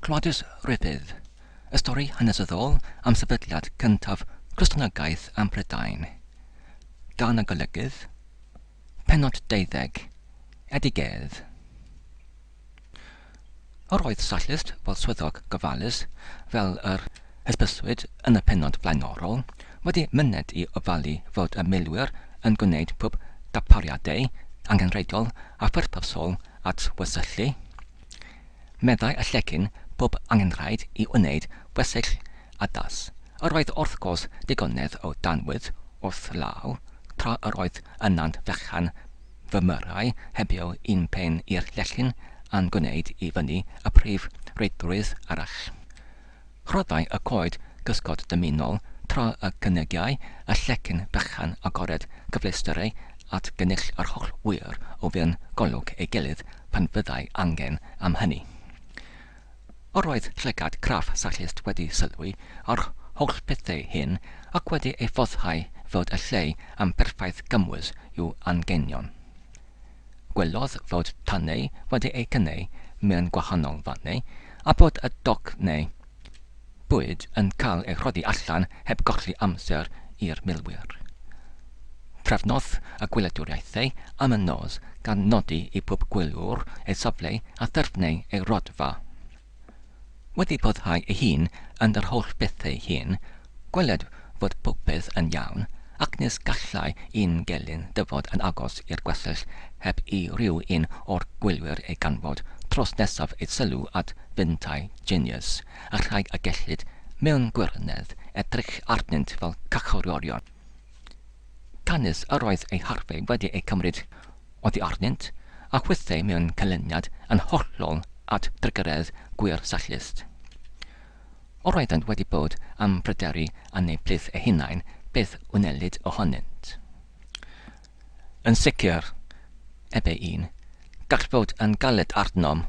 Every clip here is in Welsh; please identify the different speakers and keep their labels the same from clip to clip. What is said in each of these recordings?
Speaker 1: Gwladys Ruffydd, y stori hanesyddol am sefydliad cyntaf Cristnogaeth ym Mhrydain. Gan y golygydd, Pennod 12, Edigedd. Yr oedd Sallust fel swyddog gofalus, fel yr hysbyswyd yn y pennod flaenorol, wedi myned i ofalu fod y milwyr yn gwneud pob darpariadau angenrheidiol a phwrpasol at wersyllu. Meddai y llecyn pob angenrhaid i wneud gwersyll addas. Yr oedd wrth gwrs digonedd o danwydd wrth law, tra yr oedd y nant fechan Fy myrrau hebio un pen i'r llecyn a'n gwneud i fyny y prif reidrwydd arall. Rhoddai y coed gysgod dymunol tra y cynygiai y llecyn bychan agored cyfleusterau at gynnull yr holl wŷr o fewn golwg ei gilydd pan fyddai angen am hynny. Yr oedd llygad craff Sallust wedi sylwi ar holl bethau hyn, ac wedi ei foddhau fod y lle yn berffaith gymwys i'w angenion. Gwelodd fod tanau wedi eu cynnau mewn gwahanol fannau, a bod y doc neu bwyd yn cael ei rhoddi allan heb golli amser i'r milwyr. Trefnodd y gwyliadwriaethau am y nos gan nodi i bob gwyliwr ei safle a therfnau ei rodfa. Wedi boddhau ei hun yn yr holl bethau hyn, gweled fod popeth yn iawn, ac nis gallai un gelyn ddyfod yn agos i'r gwersyll heb i ryw un o'r gwylwyr ei ganfod tros nesaf ei sylw at fintai Junius, a rhai y gellid, mewn gwirionedd, edrych arnynt fel cachorion. Canys yr oedd eu harfau wedi eu cymryd oddi arnynt, a hwythau mewn canlyniad yn hollol at drugaredd gwir Sallust. Yr oeddent wedi bod am bryderu yn eu plith eu hunain beth wnelid ohonynt. Yn sicr, ebe un, gall fod yn galed arnom,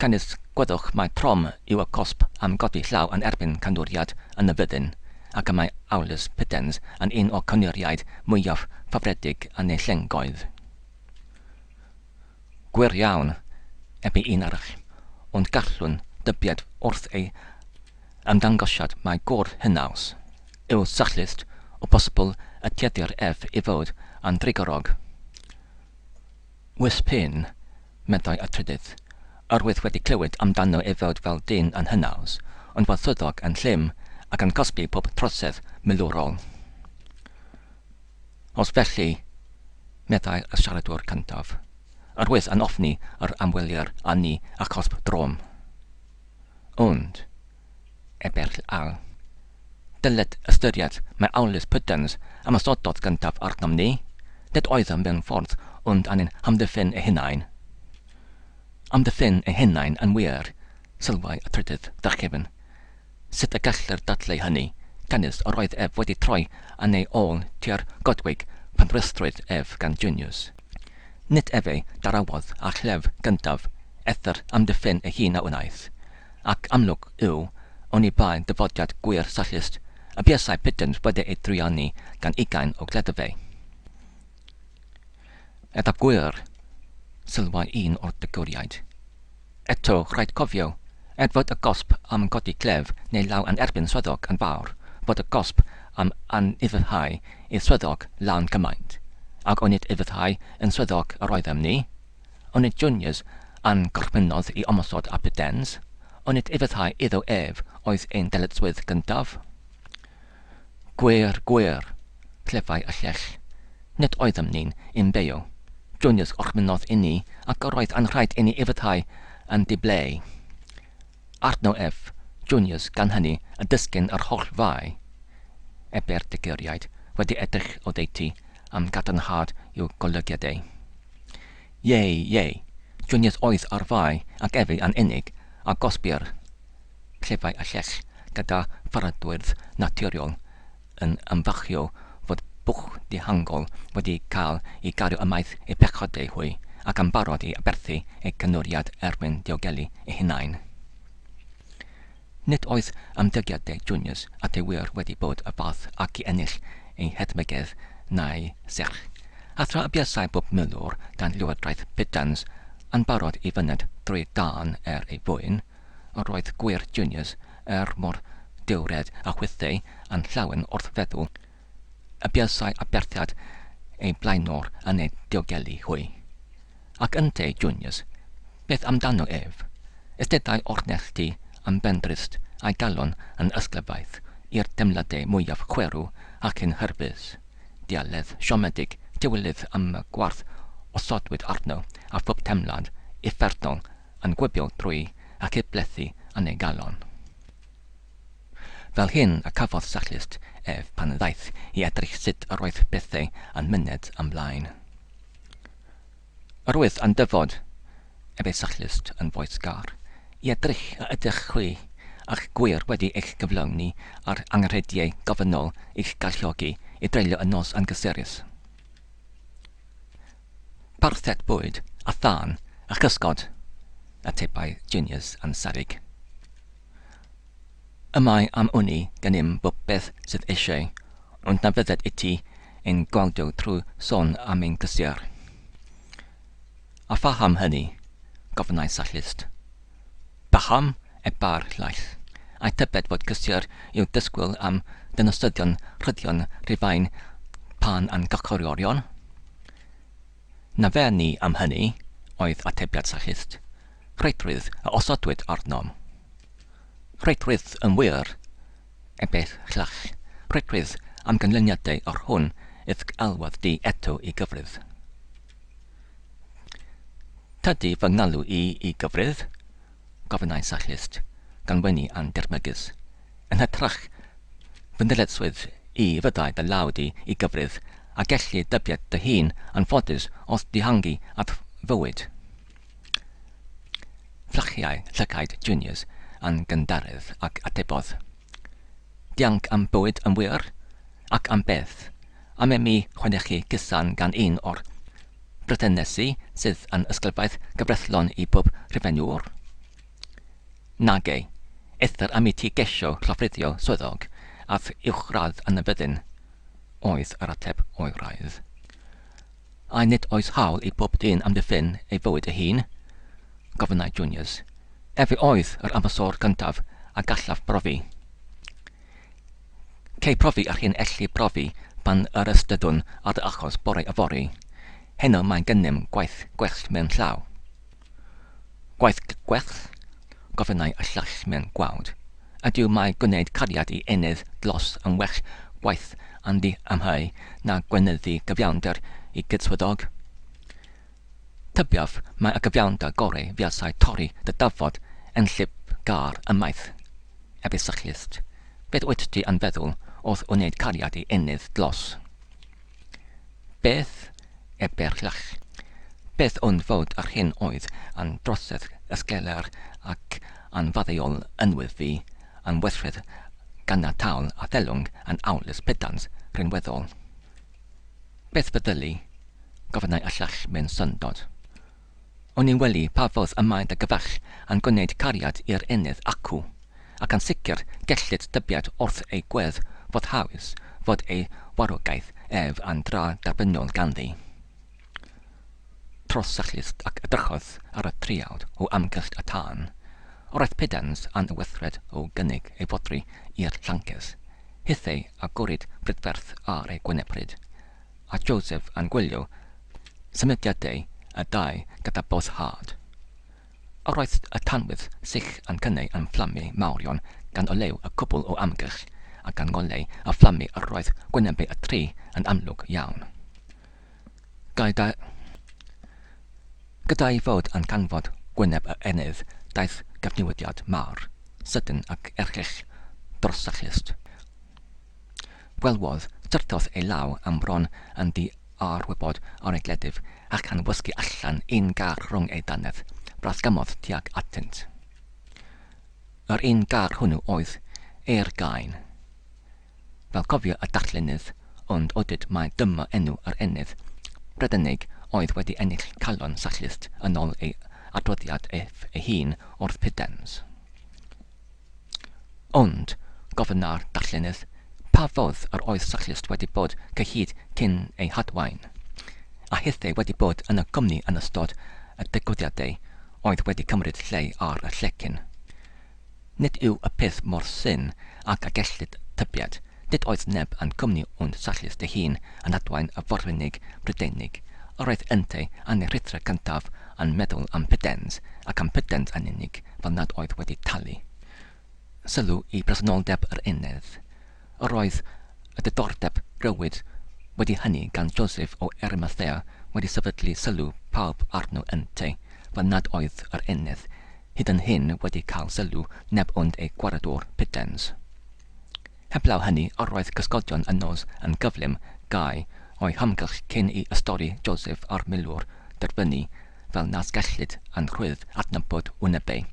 Speaker 1: canys gwyddwch mai trom yw y cosb am godi llaw yn erbyn canwriad yn y fyddin, ac y mae Aulus Pudens yn un o'r canwriaid mwyaf ffafredig yn ei llengoedd. Gwir iawn, ebe un arall, ond gallwn dybied wrth ei ymddangosiad mai gŵr hynaws yw Sallust, o bosibl y tueddir ef i fod yn drugarog. Wys p'un, meddai y trydydd, yr wyf wedi clywed amdano ei fod fel dyn yn hynaws, ond fel swyddog yn llym ac yn cosbi pob trosedd milwrol. Os felly, meddai y siaradwr cyntaf, yr wyf yn ofni yr ymwelir â ni â chosb drom. Ond, ebe'r llall, dylid ystyried mai Aulus Pudens ymosododd gyntaf arnom ni, nid oeddem mewn ffordd ond yn ein hamddiffyn eu hunain. Amddiffyn eu hunain yn wir, sylwai y trydydd drachefn. Sut y gellir dadlau hynny, canys yr oedd ef wedi troi yn ei ôl tua'r goedwig pan rwystrwyd ef gan Junius. Nid efe darawodd â'r llef gyntaf, eithr amddiffyn ei hun a wnaeth, ac amlwg yw, oni bai dyfodiad gwir Sallust, y buasai Pudens wedi ei druanu gan ugain o gleddyfau. Eddaf gwir, sylwai un o'r dygwriaid. Eto, rhaid cofio, er fod y gosb am godi clef neu law yn erbyn swyddog yn fawr, fod y gosb am anufuddhau i'r swyddog lawn cymaint, ac onid ufuddhau yn swyddog yr oeddem ni? Onid Junius a'n gorchmynnodd i ymosod ar Pudens? Onid ufuddhau iddo ef oedd ein dyletswydd gyntaf? Gwir, gwir, clefai y lleill. Nid oeddem ni'n unbeio. Junius orchmynnodd inni, ac yr oedd yn rhaid inni ufuddhau yn ddibleu. Arno ef, Junius, gan hynny, y dysgyn yr holl fai, ebe'r diguriaid, wedi edrych oddeutu am gadarnhad i'w golygiadau. Iei, iei, Junius oedd ar fai, ac efe yn unig, a gosbi'r llefau a lleill gyda pharodrwydd naturiol yn ymfalchïo fod bwch dihangol wedi cael ei gario ymaith eu pechodau hwy, ac yn barod i aberthu eu cynnwriad er mwyn diogelu eu hunain. Nid oedd ymddygiadau Junius at ei wŷr wedi bod y fath ac i ennill ei hedmygedd na'i serch, a thra y buasai bob milwr dan lywodraeth Pudens yn barod i fyned drwy dân er ei fwyn, Yr oedd gwŷr Junius, er mor diwred a hwythau, yn llawen wrth feddwl y buasai aberthiad eu blaenor yn eu diogelu hwy. Ac ynte, Junius, beth amdano ef? Eisteddai o'r neilltu yn bendrist, a'i galon yn ysglyfaeth i'r teimladau mwyaf chwerw ac anhyrfus. Dialedd siomedig, tywylydd am y gwarth osodwyd arno, a phob teimlad uffernol yn gwibio drwy ac heb blethu yn ei galon. Fel hyn y cafodd Sallust ef pan ddaeth i edrych sut yr oedd pethau yn myned ymlaen. Yr wyf yn dyfod, ebe Sallust yn foesgar, i edrych a ydych chwi a'ch gwŷr wedi eich cyflawni a'r angenrheidiau gofynnol i'ch galluogi i dreulio y nos yn gysurus. Parthed bwyd, a thân, a chysgod, atebai Junius yn sarrug. Y mae am wn i gennym bob beth sydd eisiau, ond na fydded iti ein gwawdio trwy sôn am ein cysur. A phaham hynny? gofynnai Sallust. Paham? eba'r llall. Ai tybed fod cysur i'w dysgwyl am ddinasyddion rhyddion Rhufain pan yn garcharorion? Na fe ni am hynny, oedd atebiad Sallust. Rheidrwydd a osodwyd arnom. Rheidrwydd yn wir, ebe'r llall, rheidrwydd am ganlyniadau yr hwn i'th alwodd di eto i gyfrif. Tydi fy ngalw i i gyfrif? gofynnai Sallust, gan wenu yn dirmygus. Yn hytrach, fy nyletswydd i fyddai dy law di i gyfrif, a gelli dybied dy hun yn ffodus os dihangi at fywyd. Fflachiai llygaid Junius yn gynddaredd ac atebodd, Dianc am bywyd yn wir? Ac am beth? Am imi chwanychu cusan gan un o'r Brythonesi sydd yn ysglyfaeth gyfreithlon i bob rhufeniwr? Nage, eithr am i ti gesio llofruddio swyddog a'th uwchradd yn y fyddin, oedd yr ateb oeraidd. Ai nid oes hawl i bob dyn amddiffyn ei fywyd ei hun? gofynnai Junius. Efe oedd yr ymosodwr cyntaf a gallaf brofi. Cei profi yr hyn elli brofi pan yr ystyddwn ar dy achos bore yfory. Heno mae gennym gwaith gwell mewn llaw. Gwaith gwell? gofynnai y llall mewn gwawd. Ydyw mae gwneud cariad i eneth dlos yn well gwaith ynddi amheu na gweinyddu gyfiawnder i gydswyddog? Tybiaf mai y gyfiawnder goreu fuasai torri dy dafod enllib gâr ymaith, ebe Sychlust. Beth wyt ti yn feddwl wrth wneud cariad i eneth dlos? Beth? ebe'r llall. Beth ond fod yr hyn oedd yn drosedd ysgeler ac anfaddeuol yn wddf fi, yn weithred ganiataol a thelwng yn awlus pedant rhinweddol. Beth feddyli? gofynnai y llall mewn syndod. Oni weli pa fodd y mae dy gyfaill yn gwneud cariad i'r eneth acw, ac yn sicr gellid dybied wrth ei gwedd foddhaus fod ei warogaeth ef yn dra derbyniol ganddi. Trodd Sallust ac edrychodd ar y triawd o amgylch y tân. Yr oedd Pudens yn y weithred o gynnig ei fodrwy i'r llances, hithau a gwrid prydferth ar ei gwynepryd, a Joseph yn gwylio symudiadau y ddau gyda boddhad. Yr oedd y tanwydd sych yn cynnau yn fflamau mawrion gan oleu y cwbl o amgylch, a gan ngolau y fflamau yr oedd gwynebau y tri yn amlwg iawn. Gyda, gyda'i fod yn canfod gwyneb yr ennydd daeth gyfnewidiad mawr, sydyn ac erchyll dros y clust. Gwelwodd, syrthiodd ei law am bron yn ddi-arwybod ar ei gleddyf, a chan wysgu allan un gar rhwng ei dannedd, brasgamodd tuag atynt. Yr un gar hwnnw oedd Eurgain. Fel cofio y darllenydd, ond odid mai dyma enw yr ennydd Brydeinig oedd wedi ennill calon Sallust yn ol ei adroddiad ef ei hun wrth Pudens. Ond, gofynna'r darllenydd, pa fodd yr oedd Sallust wedi bod cyhyd cyn ei hadwaen? A hithau wedi bod yn y cwmni yn ystod y digwyddiadau oedd wedi cymryd lle ar y llecyn? Nid yw y peth mor syn ag y gellid tybied. Nid oedd neb yn cwmni ond Sallust ei hun yn adwaen y forwynig Brydeinig. Yr oedd yntau yn ei rhuthro cyntaf yn meddwl am Pudens, ac am Pudens yn unig, fel nad oedd wedi talu sylw i bresenoldeb yr enedd. Yr oedd y diddordeb grëwyd wedi hynny gan Joseph o Arimathea wedi sefydlu sylw pawb arno yntau, fel nad oedd yr enedd hyd yn hyn wedi cael sylw neb ond ei gwaredwr Pudens. Heblaw hynny, yr oedd cysgodion y nos yn gyflym gau o'i hamgylch cyn i ystori Joseph a'r milwr derfynu, fel nas gellid yn rhwydd adnabod wynebau.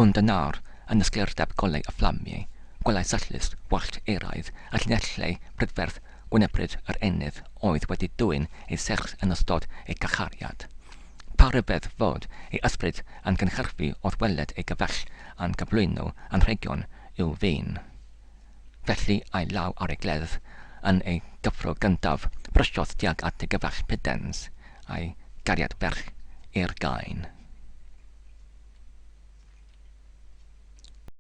Speaker 1: Ond yn awr, yn ysgleirdeb golau y fflamiau, gwelai Sallust wallt euraidd a llinellau prydferth gwynebryd yr ennydd oedd wedi dwyn ei serch yn ystod ei garchariad. Pa ryfedd fod ei ysbryd yn cynhyrfu wrth weled ei gyfaill yn cyflwyno anrhegion i'w fin? Felly, a'i law ar ei gleddf, yn ei gyffro gyntaf, brysiodd tuag at ei gyfaill Pudens, a'i gariad ferch i'r gain.